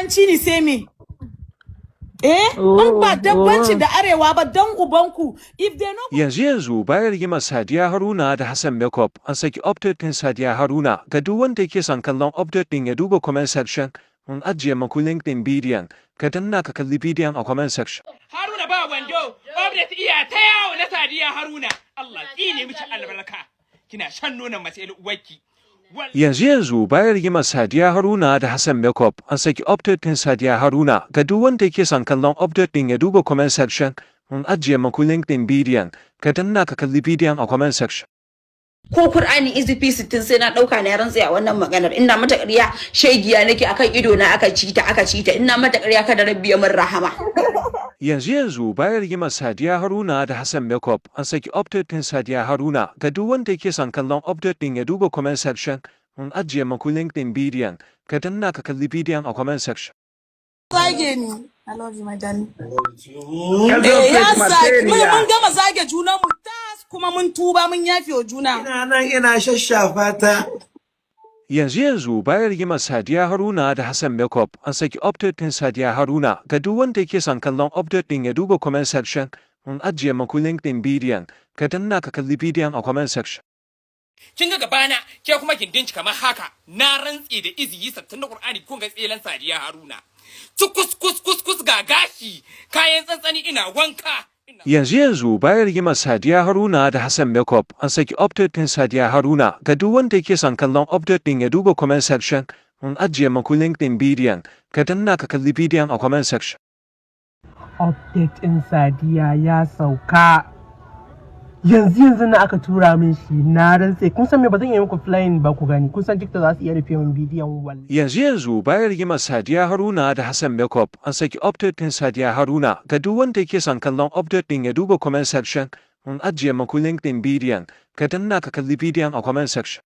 An ci ni sai me? Eh, in ba dabbanci da arewa ba, dan ubanku. If they no Yanzu yanzu, bayan rigimar Sadiya Haruna da Hassan Makeup, an saki update ɗin Sadiya Haruna. Ga duk wanda yake son kallon update ɗin, ya duba comment section. Mun ajiye maku link ɗin bidiyon. Ka danna ka kalli bidiyon a comment section. Haruna ba wando, update iya ta yawo na Sadiya Haruna. Allah tsine miki albarka. Kina shan nonon mace uwarki. Yanzu yanzu, bayan rigimar Sadiya Haruna da Hassan Makeup, an saki update ɗin Sadiya Haruna. Ga duk wanda yake son kallon update ɗin, ya duba comment section. Mun ajiye maku link ɗin bidiyon. Ka danna ka kalli bidiyon a comment section. Ko Kur'ani izifi 60 sai na dauka na rantse a wannan maganar. Ina mata ƙarya, shegiya nake. Akan ido na aka ci ta, aka ci ta. Ina mata ƙarya, kada Rabbi ya min rahama. Yanzu yanzu, bayan rigimar Sadiya Haruna da Hassan Makeup, an saki update ɗin Sadiya Haruna. Ga duk wanda yake son kallon update ɗin, ya duba comment section. Mun ajiye maku link ɗin bidiyon. Ka danna ka kalli bidiyon a comment section. Zage ni. I love you, my darling. Eh, ya zage mun gama zage junan mu tas, kuma mun tuba, mun yafe wa juna. Ina nan ina shashafa ta. Yanzu yanzu, bayan rigimar Sadiya Haruna da Hassan Makeup, an saki update ɗin Sadiya Haruna. Ga duk wanda yake son kallon update ɗin, ya duba comment section. Mun ajiye maku link ɗin bidiyon. Ka danna ka kalli bidiyon a comment section. Kin ga gabana, ke kuma gindinki kamar haka. Na rantse da iziyi 60 na Qur'ani, kun ga tselan Sadiya Haruna. Tukus kus kus kus, ga gashi, kayan tsantsani, ina wanka. Yanzu yanzu, bayan rigimar Sadiya Haruna da Hassan Makeup, an saki update ɗin Sadiya Haruna. Ga duk wanda yake son kallon update ɗin, ya duba comment section. Mun ajiye maku link ɗin bidiyon. Ka danna ka kalli bidiyon a comment section. Update ɗin Sadiya ya sauka. Yanzu yanzu na aka tura min shi. Na rantse, kun san me, ba zan iya muku playing ba ku gani. Kun san TikTok za su iya rufe min bidiyon, wallahi. Yanzu yanzu, bayan rigimar Sadiya Haruna da Hassan Makeup, an saki update ɗin Sadiya Haruna. Ga duk wanda yake son kallon update ɗin, ya duba comment section. Mun ajiye maku link ɗin bidiyon. Ka danna ka kalli bidiyon a comment section.